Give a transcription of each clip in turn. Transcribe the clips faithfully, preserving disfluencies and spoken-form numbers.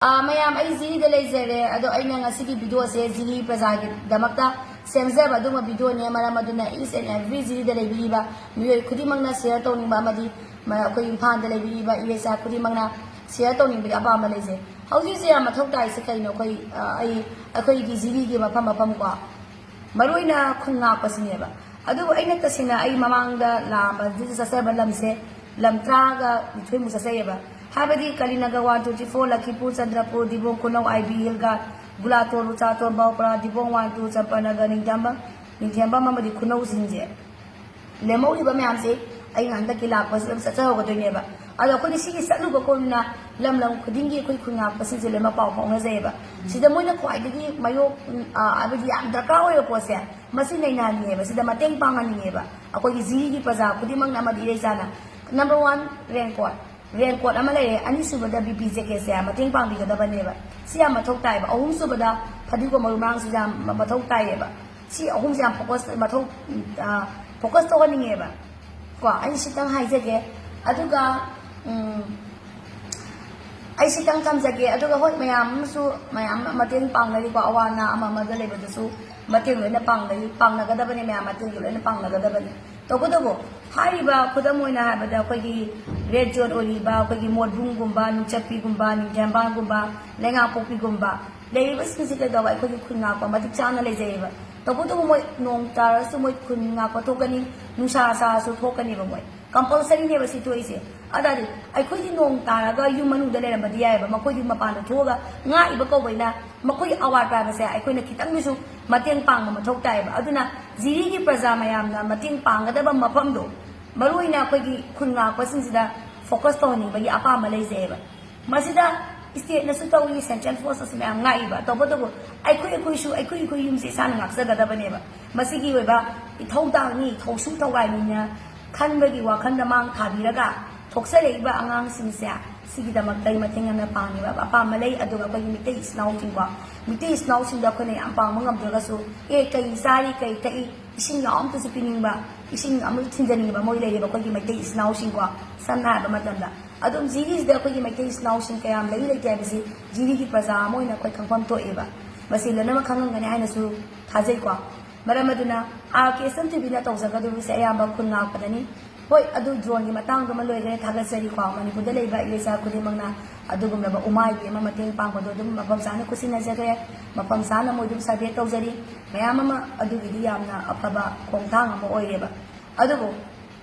ꯑꯥ, ꯃꯌꯥꯝ, ꯑꯩ ꯖꯤꯔꯤꯗ ꯂꯩꯖꯔꯦ꯫ ꯑꯗꯣ ꯑꯩꯅ ꯉꯁꯤꯒꯤ ꯚꯤꯗꯤꯑꯣꯁꯦ ꯖꯤꯔꯤ ꯄ꯭ꯔꯖꯥꯒꯤꯗꯃꯛꯇ ꯁꯦꯝꯖꯕ ꯑꯗꯨꯒꯨꯝꯕ ꯚꯤꯗꯤꯑꯣꯅꯦ꯫ ꯃꯔꯝ ꯑꯗꯨꯅ each and every ꯖꯤꯔꯤꯗ ꯂꯩꯕꯤꯔꯤꯕ ꯃꯤꯑꯣꯏ ꯈꯨꯗꯤꯡꯃꯛꯅ ꯁꯤꯌꯔ ꯇꯧꯅꯤꯡꯕ ꯑꯃꯗꯤ ꯃ-, ꯑꯩꯈꯣꯏ ꯏꯝꯐꯥꯜꯗ ꯂꯩꯕꯤꯔꯤꯕ ꯏꯔꯩꯆꯥ ꯈꯨꯗꯤꯡꯃꯛꯅ ꯁꯤꯌꯔ ꯇꯧꯅꯤꯡꯕꯒꯤ ꯑꯄꯥꯝꯕ ꯂꯩꯖꯩ꯫ ꯍꯧꯖꯤꯛ ꯍꯧꯖꯤꯛ ꯌꯥꯝ ꯃꯊꯧ ꯇꯥꯏꯁꯦ ꯀꯩꯅꯣ? ꯑꯩꯈꯣꯏ, ꯑ, ꯑꯩ, ꯑꯩꯈꯣꯏꯒꯤ ꯖꯤꯔꯤꯒꯤ ꯃꯐꯝ ꯃꯐꯝ ꯀꯣ, ꯃꯔꯨꯑꯣꯏꯅ ꯈꯨꯟ ꯉꯥꯛꯄꯁꯤꯅꯦꯕ꯫ ꯑꯗꯨꯕꯨ ꯑꯩꯅ ꯇꯁꯦꯡꯅ ꯑꯩ ꯃꯃꯥꯡꯗ ꯂꯥꯛꯑꯝꯕꯗꯨꯗ ꯆꯠꯆꯕ ꯂꯝꯁꯦ ꯂꯝ ꯇꯔꯥꯒ ꯅꯤꯊꯣꯏꯃꯨꯛ ꯆꯠꯆꯩꯌꯦꯕ꯫ ꯍꯥꯏꯕꯗꯤ ꯀꯂꯤꯅꯒꯔ one twenty four, ꯂꯈꯤꯄꯨꯔ, ꯆꯟꯗ꯭ꯔꯄꯨꯔ, ꯗꯤꯕꯣꯡ, ꯈꯨꯅꯧ, ꯑꯥꯏ ꯕꯤ ꯍꯤꯜ ꯒꯥꯔꯗ, ꯒꯨꯂꯥꯇꯣꯔ, ꯎꯆꯥꯇꯣꯔ, ꯕꯥꯎꯄ꯭ꯔꯥ, ꯗꯤꯕꯣꯡ one two, ꯆꯝꯄꯅꯒꯔ, ꯅꯤꯡꯊꯦꯝꯕꯝ, ꯅꯤꯡꯊꯦꯝꯕꯝ ꯑꯃꯗꯤ ꯈꯨꯅꯧꯁꯤꯡꯁꯦ꯫ ꯂꯦꯝꯍꯧꯔꯤꯕ ꯃꯌꯥꯝꯁꯦ ꯑꯩꯅ ꯍꯟꯗꯛꯀꯤ ꯂꯥꯛꯄꯁꯤꯗ ꯑꯗꯨꯝ ꯆꯠꯆꯍꯧꯒꯗꯣꯏꯅꯦꯕ꯫ ꯑꯗꯣ ꯑꯩꯈꯣꯏꯅ ꯁꯤꯒꯤ ꯆꯠꯂꯨꯕ ꯀꯣꯟꯅ ꯂꯝ ꯂꯝ ꯈꯨꯗꯤꯡꯒꯤ ꯑꯩꯈꯣꯏ ꯈꯨꯟ ꯉꯥꯛꯄꯁꯤꯡꯁꯦ ꯂꯣꯏꯅꯃꯛ ꯄꯥꯎ ꯐꯥꯎꯅꯖꯩꯌꯦꯕ꯫ ꯁꯤꯗ ꯃꯣꯏꯅ ꯈ꯭ꯋꯥꯏꯗꯒꯤ ꯃꯥꯌꯣꯛ-, ꯎꯝ, ꯑ, ꯍꯥꯏꯕꯗꯤ ꯌꯥꯝ ꯗꯔꯀꯥꯔ ꯑꯣꯏꯕ ꯄꯣꯠꯁꯦ ꯃꯁꯤ ꯅꯩꯅꯍꯟꯅꯤꯡꯉꯦꯕ, ꯁꯤꯗ ꯃꯇꯦꯡ ꯄꯥꯡꯍꯟꯅꯤꯡꯉꯦꯕ ꯑꯩꯈꯣꯏꯒꯤ ꯖꯤꯔꯤꯒꯤ ꯄ꯭ꯔꯖꯥ ꯈꯨꯗꯤꯡꯃꯛꯅ ꯑꯃꯗꯤ ꯏꯔꯩꯆꯥꯅ꯫ Number one, raincoat. ꯔꯦꯟꯀꯣꯠ ꯑꯃ ꯂꯩꯔꯦ꯫ ꯑꯅꯤꯁꯨꯕꯗ ꯕꯤ ꯄꯤ ꯖꯦꯀꯦꯠꯁꯦ ꯃꯇꯦꯡ ꯄꯥꯡꯕꯤꯒꯗꯕꯅꯦꯕ꯫ ꯁꯤ ꯌꯥꯝ ꯃꯊꯧ ꯇꯥꯏꯌꯦꯕ꯫ ꯑꯍꯨꯝꯁꯨꯕꯗ ꯐꯗꯤꯒꯣꯝ ꯃꯔꯨ ꯃꯔꯥꯡꯁꯤꯁꯨ ꯌꯥꯝ ꯃ-, ꯃꯊꯧ ꯇꯥꯏꯌꯦꯕ꯫ ꯁꯤ ꯑꯍꯨꯝꯁꯦ ꯌꯥꯝ ꯐꯣꯀꯁ, ꯃꯊꯧ, ꯎꯝ, ꯑ, ꯐꯣꯀꯁ ꯇꯧꯍꯟꯅꯤꯡꯉꯦꯕ꯫ ꯀꯣ, ꯑꯩ ꯁꯤꯇꯪ ꯍꯥꯏꯖꯒꯦ꯫ ꯑꯗꯨꯒ, ꯎꯝ, ꯑꯩ ꯁꯤꯇꯪ ꯊꯝꯖꯒꯦ꯫ ꯑꯗꯨꯒ ꯍꯣꯏ, ꯃꯌꯥꯝ ꯑꯃꯁꯨ, ꯃꯌꯥꯝ ꯑꯃ ꯃꯇꯦꯡ ꯄꯥꯡꯅꯔꯤꯀꯣ, ꯑꯋꯥ ꯑꯅꯥ ꯑꯃ ꯑꯃꯗ ꯂꯩꯕꯗꯁꯨ ꯃꯇꯦꯡ ꯂꯣꯏꯅ ꯄꯥꯡꯅꯔꯤ, ꯄꯥꯡꯅꯒꯗꯕꯅꯤ, ꯃꯌꯥꯝ ꯃꯇꯦꯡꯗꯤ ꯂꯣꯏꯅ ꯄꯥꯡꯅꯒꯗꯕꯅꯤ꯫ ꯇꯧꯕꯇꯕꯨ ꯍꯥꯏꯔꯤꯕ, ꯈꯨꯗꯝ ꯑꯣꯏꯅ ꯍꯥꯏꯔꯕꯗ, ꯑꯩꯈꯣꯏꯒꯤ ꯔꯦꯗ ꯖꯣꯟ ꯑꯣꯏꯔꯤꯕ ꯑꯩꯈꯣꯏꯒꯤ ꯃꯣꯠꯕꯨꯡꯒꯨꯝꯕ, ꯅꯨꯡꯆꯠꯄꯤꯒꯨꯝꯕ, ꯅꯤꯡꯊꯦꯝꯕꯥꯡꯒꯨꯝꯕ, ꯂꯩꯉꯥꯛꯄꯣꯛꯄꯤꯒꯨꯝꯕ ꯂꯩꯔꯤꯕꯁꯤꯡꯁꯤ ꯀꯩꯗꯧꯕ, ꯑꯩꯈꯣꯏꯒꯤ ꯈꯨꯟ ꯉꯥꯛꯄ ꯃꯇꯤꯛ ꯆꯥꯅ ꯂꯩꯖꯩꯑꯕ꯫ ꯇꯧꯕꯇꯕꯨ ꯃꯣꯏ ꯅꯣꯡ ꯇꯥꯔꯁꯨ ꯃꯣꯏ ꯈꯨꯟ ꯉꯥꯛꯄ ꯊꯣꯛꯀꯅꯤ, ꯅꯨꯡꯁꯥ ꯁꯥꯔꯁꯨ ꯊꯣꯛꯀꯅꯤꯕ ꯃꯣꯏ꯫ ꯀꯝꯄꯜꯁꯔꯤꯅꯦꯕ ꯁꯤ ꯊꯣꯛꯏꯁꯦ꯫ ꯑꯗꯨ ꯇꯥꯔꯗꯤ ꯑꯩꯈꯣꯏꯗꯤ ꯅꯣꯡ ꯇꯥꯔꯒ ꯌꯨꯝ ꯃꯅꯨꯡꯗ ꯂꯩꯔꯝꯕꯗꯤ ꯌꯥꯏꯑꯕ, ꯃꯈꯣꯏꯗꯤ ꯃꯄꯥꯟꯗ ꯊꯣꯛꯑꯒ ꯉꯥꯛꯏꯕ ꯀꯧꯕꯅꯤꯅ ꯃꯈꯣꯏꯒꯤ ꯑꯋꯥꯠꯄ ꯍꯥꯏꯕꯁꯦ ꯑꯩꯈꯣꯏꯅ ꯈꯤꯇꯪꯗꯁꯨ ꯃꯇꯦꯡ ꯄꯥꯡꯕ ꯃꯊꯧ ꯇꯥꯏꯌꯦꯕ꯫ ꯑꯗꯨꯅ ꯖꯤꯔꯤꯒꯤ ꯄ꯭ꯔꯖꯥ ꯃꯌꯥꯝꯅ ꯃꯇꯦꯡ ꯄꯥꯡꯒꯗꯕ ꯃꯐꯝꯗꯣ, ꯃꯔꯨꯑꯣꯏꯅ ꯑꯩꯈꯣꯏꯒꯤ ꯈꯨꯟ ꯉꯥꯛꯄꯁꯤꯡꯁꯤꯗ ꯐꯣꯀꯁ ꯇꯧꯍꯟꯅꯤꯡꯕꯒꯤ ꯑꯄꯥꯝꯕ ꯂꯩꯖꯩꯑꯕ꯫ ꯃꯁꯤꯗ ꯏꯁꯇꯦꯠꯅꯁꯨ ꯇꯧꯏ, ꯁꯦꯟꯇ꯭ꯔꯦꯜ ꯐꯣꯔꯁꯅꯁꯨ ꯃꯌꯥꯝ ꯉꯥꯛꯏꯕ꯫ ꯇꯧꯕꯇꯕꯨ ꯑꯩꯈꯣꯏ, ꯑꯩꯈꯣꯏꯁꯨ ꯑꯩꯈꯣꯏ, ꯑꯩꯈꯣꯏ ꯌꯨꯝꯁꯦ ꯏꯁꯥꯅ ꯉꯥꯛꯆꯒꯗꯕꯅꯦꯕ꯫ ꯃꯁꯤꯒꯤ ꯑꯣꯏꯕ ꯏꯊꯧꯗꯥꯡꯅꯤ, ꯊꯧꯁꯨ ꯊꯧꯒꯥꯏꯅꯤꯅ ꯈꯟꯕꯒꯤ ꯋꯥꯈꯜꯗ ꯃꯥꯡ ꯊꯥꯕꯤꯔꯒ ꯊꯣꯛꯆꯔꯛꯏꯕ ꯑꯉꯥꯡꯁꯤꯡꯁꯦ ꯁꯤꯒꯤꯗꯃꯛꯇ ꯑꯩ ꯃꯇꯦꯡ ꯌꯥꯝꯅ ꯄꯥꯡꯉꯦꯕ꯫ ꯑꯄꯥꯝꯕ ꯂꯩ꯫ ꯑꯗꯨꯒ ꯑꯩꯈꯣꯏꯒꯤ ꯃꯤꯇꯩ ꯏꯆꯤꯟ ꯏꯅꯥꯎꯁꯤꯡꯀꯣ, ꯃꯤꯇꯩ ꯏꯆꯤꯟ ꯏꯅꯥꯎꯁꯤꯡꯗ ꯑꯩꯈꯣꯏꯅ ꯌꯥꯝ ꯄꯥꯡꯕ ꯉꯝꯗ꯭ꯔꯒꯁꯨ, "ꯑꯦ, ꯀꯩ ꯆꯥꯔꯤ, ꯀꯩ ꯊꯛꯏ?" ꯏꯁꯤꯡ ꯌꯥꯎ ꯑꯝꯇꯁꯨ ꯄꯤꯅꯤꯡꯕ, ꯏꯁꯤꯡ ꯑꯃꯁꯨ ꯊꯤꯟꯖꯅꯤꯡꯕ ꯃꯣꯏ ꯂꯩꯔꯤꯕ ꯑꯩꯈꯣꯏꯒꯤ ꯃꯩꯇꯩ ꯏꯆꯤꯟ ꯏꯅꯥꯎꯁꯤꯡꯀꯣ꯫ ꯁꯝꯅ ꯍꯥꯏꯔꯕ ꯃꯇꯝꯗ ꯑꯗꯨꯝ ꯖꯤꯔꯤꯁꯤꯗ ꯑꯩꯈꯣꯏꯒꯤ ꯃꯩꯇꯩ ꯏꯆꯤꯜ ꯏꯅꯥꯎꯁꯤꯡ ꯀꯌꯥꯝ ꯂꯩ ꯂꯩꯇꯦ ꯍꯥꯏꯕꯁꯤ ꯖꯤꯔꯤꯒꯤ ꯄ꯭ꯔꯖꯥ ꯑꯃ ꯑꯣꯏꯅ ꯑꯩꯈꯣꯏ ꯈꯪꯐꯝ ꯊꯣꯛꯑꯦꯕ꯫ ꯃꯁꯤ ꯂꯣꯏꯅꯃꯛ ꯈꯪꯉꯝꯒꯅꯤ ꯍꯥꯏꯅꯁꯨ ꯊꯥꯖꯩꯀꯣ꯫ ꯃꯔꯝ ꯑꯗꯨꯅ ꯑꯥꯔ ꯀꯦ ꯁꯝꯊꯤꯕꯤꯅ ꯇꯧꯖꯒꯗꯧꯔꯤꯕꯁꯦ ꯑꯌꯥꯝꯕ ꯈꯨꯟ ꯉꯥꯛꯄꯗꯅꯤ꯫ ꯍꯣꯏ, ꯑꯗꯨ ꯗ꯭ꯔꯣꯟꯒꯤ ꯃꯇꯥꯡꯗꯨꯃ ꯂꯣꯏꯈ꯭ꯔꯦ, ꯊꯥꯒꯠꯆꯔꯤꯀꯣ꯫ ꯃꯅꯤꯄꯨꯔꯗ ꯂꯩꯕ ꯏꯔꯩꯆꯥ ꯈꯨꯗꯤꯡꯃꯛꯅ ꯑꯗꯨꯒꯨꯝꯂꯕ ꯎꯃꯥꯏꯕꯤ ꯑꯃ ꯃꯇꯦꯡ ꯄꯥꯡꯕꯗꯣ ꯑꯗꯨꯝ ꯃꯐꯝ ꯆꯥꯅ ꯈꯨꯠꯁꯤꯟꯅꯖꯈ꯭ꯔꯦ, ꯃꯐꯝ ꯆꯥꯅ ꯃꯣꯏ ꯑꯗꯨꯝ ꯁꯔꯚꯦ ꯇꯧꯖꯔꯤ꯫ ꯃꯌꯥꯝ ꯑꯃ ꯑꯗꯨꯒꯤꯗꯤ ꯌꯥꯝꯅ ꯑꯐꯕ ꯈꯣꯡꯊꯥꯡ ꯑꯃ ꯑꯣꯏꯔꯦꯕ꯫ ꯑꯗꯨꯕꯨ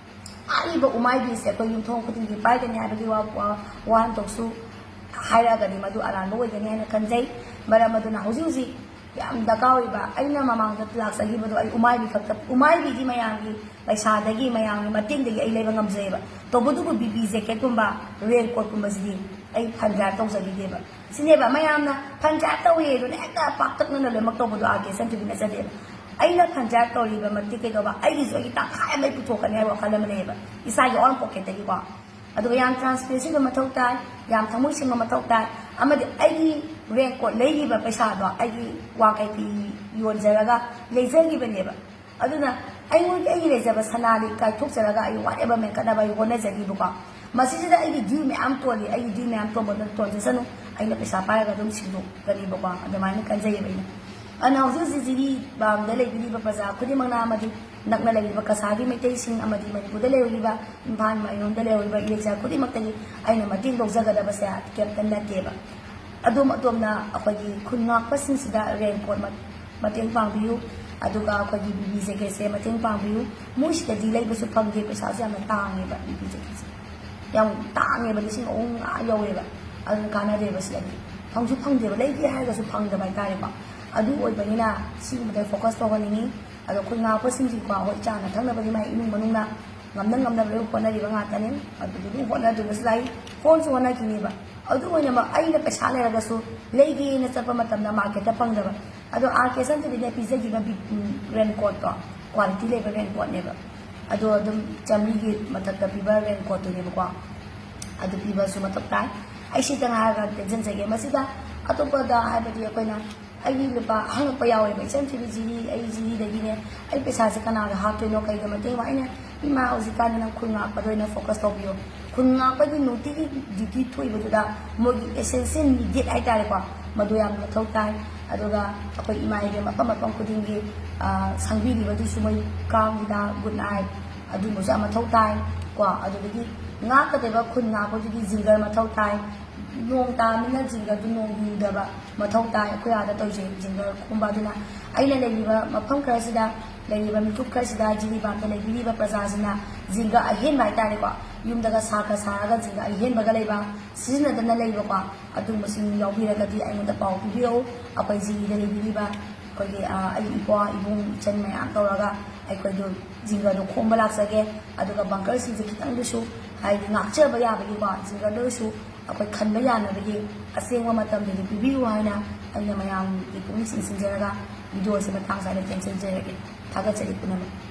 ꯍꯥꯏꯔꯤꯕ ꯎꯃꯥꯏꯕꯤꯁꯦ ꯑꯩꯈꯣꯏ ꯌꯨꯝꯊꯣꯡ ꯈꯨꯗꯤꯡꯒꯤ ꯄꯥꯏꯒꯅꯤ ꯍꯥꯏꯕꯒꯤ ꯋꯥ-, ꯋꯥ-, ꯋꯥꯍꯟꯊꯣꯛꯁꯨ ꯍꯥꯏꯔꯛꯑꯒꯗꯤ ꯃꯗꯨ ꯑꯔꯥꯟꯕ ꯑꯣꯏꯒꯅꯤ ꯍꯥꯏꯅ ꯈꯟꯖꯩ꯫ ꯃꯔꯝ ꯑꯗꯨꯅ ꯍꯧꯖꯤꯛ ꯍꯧꯖꯤꯛ ꯌꯥꯝ ꯗꯔꯀꯥꯔ ꯑꯣꯏꯕ, ꯑꯩꯅ ꯃꯃꯥꯡꯗ ꯂꯥꯛꯆꯈꯤꯕꯗꯣ ꯑꯩ ꯎꯃꯥꯏꯕꯤ ꯈꯛꯇ, ꯎꯃꯥꯏꯕꯤꯗꯤ ꯃꯌꯥꯝꯒꯤ ꯄꯩꯁꯥꯗꯒꯤ, ꯃꯌꯥꯝꯒꯤ ꯃꯇꯦꯡꯗꯒꯤ ꯑꯩ ꯂꯩꯕ ꯉꯝꯖꯩꯑꯕ꯫ ꯇꯧꯕꯇꯕꯨ ꯕꯤ ꯄꯤ ꯖꯦꯀꯦꯠꯀꯨꯝꯕ, ꯔꯦꯟ ꯀꯣꯠꯀꯨꯝꯕꯁꯤꯗꯤ ꯑꯩ ꯐꯟ ꯗ꯭ꯔꯥꯏꯚ ꯇꯧꯖꯈꯤꯗꯦꯕ꯫ ꯁꯤꯅꯦꯕ ꯃꯌꯥꯝꯅ ꯐꯟ ꯗ꯭ꯔꯥꯏꯚ ꯇꯧꯏ ꯑꯗꯨꯅ ꯍꯦꯛꯇ ꯄꯥꯛꯇꯛꯅꯅ ꯂꯣꯏꯅꯃꯛ ꯇꯧꯕꯗꯣ ꯑꯥꯔ ꯀꯦ ꯁꯝꯊꯤꯕꯤ ꯅꯠꯆꯗꯦꯕ꯫ ꯑꯩꯅ ꯐꯟ ꯗ꯭ꯔꯥꯏꯚ ꯇꯧꯔꯤꯕ ꯃꯇꯤꯛ ꯀꯩꯗꯧꯕ, ꯑꯩꯒꯤꯁꯨ ꯑꯩꯒꯤ ꯇꯪꯈꯥꯏ ꯑꯃ ꯑꯩ ꯄꯨꯊꯣꯛꯀꯅꯤ ꯍꯥꯏꯕ ꯋꯥꯈꯜ ꯑꯃ ꯂꯩꯌꯦꯕ, ꯏꯁꯥꯒꯤ ꯑꯣꯟ ꯄꯣꯀꯦꯠꯇꯒꯤꯀꯣ꯫ ꯑꯗꯨꯒ ꯌꯥꯝ ꯇ꯭ꯔꯥꯟꯁꯄꯦꯔꯦꯟꯁꯤ ꯑꯣꯏꯕ ꯃꯊꯧ ꯇꯥꯏ, ꯌꯥꯝ ꯊꯃꯣꯏ ꯁꯦꯡꯕ ꯃꯊꯧ ꯇꯥꯏ꯫ ꯑꯃꯗꯤ ꯑꯩꯒꯤ ꯔꯦꯟ ꯀꯣꯠ ꯂꯩꯔꯤꯕ ꯄꯩꯁꯥꯗꯣ ꯑꯩꯒꯤ ꯋꯥ ꯀꯩ ꯐꯤ ꯌꯣꯟꯖꯔꯒ ꯂꯩꯖꯈꯤꯕꯅꯦꯕ꯫ ꯑꯗꯨꯅ ꯑꯩꯉꯣꯟꯒꯤ, ꯑꯩꯒꯤ ꯂꯩꯖꯕ ꯁꯅꯥꯗꯤ ꯀꯥꯏꯊꯣꯛꯆꯔꯒ ꯑꯩ ꯋꯥꯠ ꯑꯦꯕꯔ ꯃꯦꯟꯈꯠꯅꯕ ꯑꯩ ꯍꯣꯠꯅꯖꯔꯤꯕꯀꯣ꯫ ꯃꯁꯤꯁꯤꯗ ꯑꯩꯒꯤ ꯗ꯭ꯌꯨ ꯃꯌꯥꯝ ꯇꯣꯜꯂꯤ, ꯑꯩꯒꯤ ꯗ꯭ꯌꯨ ꯃꯌꯥꯝ ꯇꯣꯟꯕꯗ ꯇꯣꯟꯖꯁꯅꯨ, ꯑꯩꯅ ꯄꯩꯁꯥ ꯄꯥꯏꯔꯒ ꯑꯗꯨꯝ ꯁꯤꯡꯗꯣꯛꯀꯅꯤꯕꯀꯣ꯫ ꯑꯗꯨꯃꯥꯏꯅ ꯈꯟꯖꯩꯌꯦꯕ ꯑꯩꯅ꯫ ꯑꯗꯨꯅ ꯍꯧꯖꯤꯛ ꯍꯧꯖꯤꯛ ꯖꯤꯔꯤꯕꯥꯝꯗ ꯂꯩꯕꯤꯔꯤꯕ ꯄ꯭ꯔꯖꯥ ꯈꯨꯗꯤꯡꯃꯛꯅ ꯑꯃꯗꯤ ꯅꯛꯅ ꯂꯩꯔꯤꯕ ꯀꯁꯥꯔꯒꯤ ꯃꯩꯇꯩꯁꯤꯡ ꯑꯃꯗꯤ ꯃꯅꯤꯄꯨꯔꯗ ꯂꯩꯍꯧꯔꯤꯕ, ꯏꯝꯐꯥꯜ ꯃꯌꯣꯝꯗ ꯂꯩꯍꯧꯔꯤꯕ ꯏꯔꯩꯆꯥ ꯈꯨꯗꯤꯡꯃꯛꯇꯒꯤ ꯑꯩꯅ ꯃꯇꯦꯡ ꯂꯧꯖꯒꯗꯕꯁꯦ ꯀꯩꯝꯇ ꯅꯠꯇꯦꯕ꯫ ꯑꯗꯣꯝ ꯑꯗꯣꯝꯅ ꯑꯩꯈꯣꯏꯒꯤ ꯈꯨꯟ ꯉꯥꯛꯄꯁꯤꯡꯁꯤꯗ ꯔꯦꯟ ꯀꯣꯠ ꯃ-, ꯃꯇꯦꯡ ꯄꯥꯡꯕꯤꯌꯨ, ꯑꯗꯨꯒ ꯑꯩꯈꯣꯏꯒꯤ ꯕꯤ ꯄꯤ ꯖꯦꯀꯦꯠꯁꯦ ꯃꯇꯦꯡ ꯄꯥꯡꯕꯤꯌꯨ꯫ ꯃꯣꯏꯁꯤꯗꯗꯤ ꯂꯩꯕꯁꯨ ꯐꯪꯗꯦ, ꯄꯩꯁꯥꯁꯨ ꯌꯥꯝꯅ ꯇꯥꯡꯉꯦꯕ ꯕꯤ ꯄꯤ ꯖꯦꯀꯦꯠꯁꯦ꯫ ꯌꯥꯝ ꯇꯥꯡꯉꯦꯕ, ꯂꯤꯁꯤꯡ ꯑꯍꯨꯝ ꯃꯉꯥ ꯌꯧꯋꯦꯕ꯫ ꯑꯗꯨꯅ ꯀꯥꯟꯅꯗꯦꯕ ꯁꯤꯗꯗꯤ꯫ ꯐꯪꯁꯨ ꯐꯪꯗꯦꯕ, ꯂꯩꯒꯦ ꯍꯥꯏꯔꯒꯁꯨ ꯐꯪꯗꯕ ꯍꯥꯏꯇꯥꯔꯦꯀꯣ꯫ ꯑꯗꯨ ꯑꯣꯏꯕꯅꯤꯅ ꯁꯤꯒꯨꯝꯕꯗ ꯐꯣꯀꯁ ꯇꯧꯍꯟꯅꯤꯡꯉꯤ꯫ ꯑꯗꯣ ꯑꯩꯈꯣꯏ ꯉꯥꯛꯄꯁꯤꯡꯁꯤꯀꯣ, ꯍꯣꯏ, ꯆꯥꯅ ꯊꯛꯅꯕꯗꯤ ꯃꯥꯏ ꯏꯃꯨꯡ ꯃꯅꯨꯡꯅ ꯉꯝꯅ ꯉꯝꯅꯕ ꯂꯣꯏ ꯍꯣꯠꯅꯔꯤꯕ ꯉꯥꯛꯇꯅꯤ꯫ ꯑꯗꯨꯗꯨꯕꯨ ꯍꯣꯠꯅꯗ꯭ꯔꯤꯕꯁꯨ ꯂꯩ, ꯍꯣꯠꯁꯨ ꯍꯣꯠꯅꯈꯤꯅꯤꯕ꯫ ꯑꯗꯨ ꯑꯣꯏꯅꯃꯛ ꯑꯩꯅ ꯄꯩꯁꯥ ꯂꯩꯔꯒꯁꯨ ꯂꯩꯒꯦꯅ ꯆꯠꯄ ꯃꯇꯝꯗ ꯃꯥꯔꯀꯦꯠꯇ ꯐꯪꯗꯕ꯫ ꯑꯗꯣ ꯑꯥꯔ ꯀꯦ ꯁꯝꯊꯤꯕꯤꯅ ꯄꯤꯖꯈꯤꯕ ꯕꯤ-, ꯎꯝ, ꯔꯦꯟ ꯀꯣꯠꯇꯣ, ꯀ꯭ꯋꯥꯂꯤꯇꯤ ꯂꯩꯕ ꯔꯦꯟ ꯀꯣꯠꯅꯦꯕ꯫ ꯑꯗꯣ ꯑꯗꯨꯝ ꯆꯥꯝꯃꯔꯤꯒꯤ ꯃꯊꯛꯇ ꯄꯤꯕ ꯔꯦꯟ ꯀꯣꯠꯇꯨꯅꯦꯕꯀꯣ꯫ ꯑꯗꯨ ꯄꯤꯕꯁꯨ ꯃꯊꯧ ꯇꯥꯏ꯫ ꯑꯩ ꯁꯤꯇꯪ ꯍꯥꯏꯔꯒ ꯇꯦꯟꯁꯤꯟꯖꯒꯦ꯫ ꯃꯁꯤꯗ ꯑꯇꯣꯞꯄꯗ ꯍꯥꯏꯕꯗꯤ ꯑꯩꯈꯣꯏꯅ ꯑꯩꯒꯤ ꯂꯨꯄꯥ ꯍꯪꯉꯛꯄ ꯌꯥꯎꯋꯦꯕ, "ꯏꯆꯟ ꯊꯤꯕꯤ ꯖꯤꯔꯤ, ꯑꯩ ꯖꯤꯔꯤꯗꯒꯤꯅꯦ, ꯑꯩ ꯄꯩꯁꯥꯁꯦ ꯀꯅꯥꯗ ꯍꯥꯞꯇꯣꯏꯅꯣ, ꯀꯩꯗ ꯃꯇꯦꯡ ꯄꯥꯡ-?" ꯑꯩꯅ, "ꯏꯃꯥ, ꯍꯧꯖꯤꯛꯀꯥꯟꯗꯤ ꯅꯪ ꯈꯨꯟ ꯉꯥꯛꯄꯗ ꯑꯣꯏꯅ ꯐꯣꯀꯁ ꯇꯧꯕꯤꯌꯣ, ꯈꯨꯟ ꯉꯥꯛꯄꯒꯤ ꯅꯨꯡꯇꯤꯒꯤ ꯗ꯭ꯌꯨꯇꯤ ꯊꯣꯛꯏꯕꯗꯨꯗ ꯃꯣꯏꯒꯤ ꯑꯦꯁꯦꯟꯁꯤꯌꯦꯜ ꯅꯤꯗꯦꯠ ꯍꯥꯏꯇꯥꯔꯦꯀꯣ, ꯃꯗꯨ ꯌꯥꯝꯅ ꯃꯊꯧ ꯇꯥꯏ꯫ ꯑꯗꯨꯒ ꯑꯩꯈꯣꯏ ꯏꯃꯥ ꯏꯕꯦꯟ ꯃꯐꯝ ꯃꯐꯝ ꯈꯨꯗꯤꯡꯒꯤ, ꯑ, ꯁꯪꯕꯤꯔꯤꯕꯗꯨꯁꯨ ꯃꯣꯏ ꯀꯥꯡ ꯍꯤꯗꯥꯛ, ꯒꯨꯗ ꯅꯥꯏꯠ, ꯑꯗꯨꯝꯕꯁꯨ ꯌꯥꯝ ꯃꯊꯧ ꯇꯥꯏ ꯀꯣ꯫ ꯑꯗꯨꯗꯒꯤ ꯉꯥꯛꯀꯗꯣꯏꯕ ꯈꯨꯟ ꯉꯥꯛꯄꯗꯨꯒꯤ ꯖꯤꯡꯒꯔ ꯃꯊꯧ ꯇꯥꯏ꯫ ꯅꯣꯡ ꯇꯥꯕꯅꯤꯅ ꯖꯤꯡꯒꯔꯗꯨ ꯅꯣꯡ ꯌꯨꯗꯕ ꯃꯊꯧ ꯇꯥꯏ꯫ ꯑꯩꯈꯣꯏ ꯑꯥꯗ ꯇꯧꯖꯩ ꯖꯤꯡꯒꯔ ꯈꯣꯝꯕ꯫ ꯑꯗꯨꯅ ꯑꯩꯅ ꯂꯩꯔꯤꯕ ꯃꯐꯝ ꯈꯔꯁꯤꯗ, ꯂꯩꯔꯤꯕ ꯃꯤꯀꯨꯞ ꯈꯔꯁꯤꯗ, ꯖꯤꯔꯤꯕꯥꯝꯗ ꯂꯩꯕꯤꯔꯤꯕ ꯄ꯭ꯔꯖꯥꯁꯤꯡꯅ ꯖꯤꯡꯒ ꯑꯍꯦꯟꯕ ꯍꯥꯏꯇꯥꯔꯦꯀꯣ, ꯌꯨꯝꯗꯒ ꯁꯥꯈ꯭ꯔ ꯁꯥꯔꯒ ꯖꯤꯡꯒ ꯑꯍꯦꯟꯕꯒ ꯂꯩꯕ, ꯁꯤꯖꯤꯟꯅꯗꯅ ꯂꯩꯕꯀꯣ, ꯑꯗꯨꯒꯨꯝꯕꯁꯤꯡ ꯌꯥꯎꯕꯤꯔꯒꯗꯤ ꯑꯩꯉꯣꯟꯗ ꯄꯥꯎ ꯄꯤꯕꯤꯔꯛꯎ꯫ ꯑꯩꯈꯣꯏ ꯖꯤꯔꯤꯗ ꯂꯩꯕꯤꯔꯤꯕ ꯑꯩꯈꯣꯏꯒꯤ, ꯑ, ꯑꯩꯒꯤ ꯏꯄ꯭ꯋꯥ ꯏꯕꯨꯡ ꯏꯆꯟ ꯃꯌꯥꯝ ꯇꯧꯔꯒ ꯑꯩꯈꯣꯏꯗꯣ ꯖꯤꯡꯒꯗꯣ ꯈꯣꯝꯕ ꯂꯥꯛꯆꯒꯦ꯫ ꯑꯗꯨꯒ ꯕꯪꯀꯔꯁꯤꯡꯁꯦ ꯈꯤꯇꯪꯗꯁꯨ, ꯍꯥꯏꯗꯤ, ꯉꯥꯛꯆꯕ ꯌꯥꯕꯒꯤꯀꯣ, ꯖꯤꯡꯒꯗ ꯑꯣꯏꯔꯁꯨ ꯑꯩꯈꯣꯏ ꯈꯟꯕ ꯌꯥꯅꯕꯒꯤ ꯑꯁꯦꯡꯕ ꯃꯇꯝꯗꯗꯤ ꯄꯤꯕꯤꯌꯨ ꯍꯥꯏꯅ ꯑꯩꯅ ꯃꯌꯥꯝꯒꯤ ꯄꯨꯛꯅꯤꯡ ꯆꯤꯡꯁꯤꯟꯖꯔꯒ ꯚꯤꯗꯤꯑꯣꯁꯦ ꯃꯇꯥꯡ ꯆꯥꯅ ꯇꯦꯟꯁꯤꯟꯖꯔꯒꯦ꯫ ꯊꯥꯒꯠꯆꯔꯤ ꯄꯨꯝꯅꯃꯛ꯫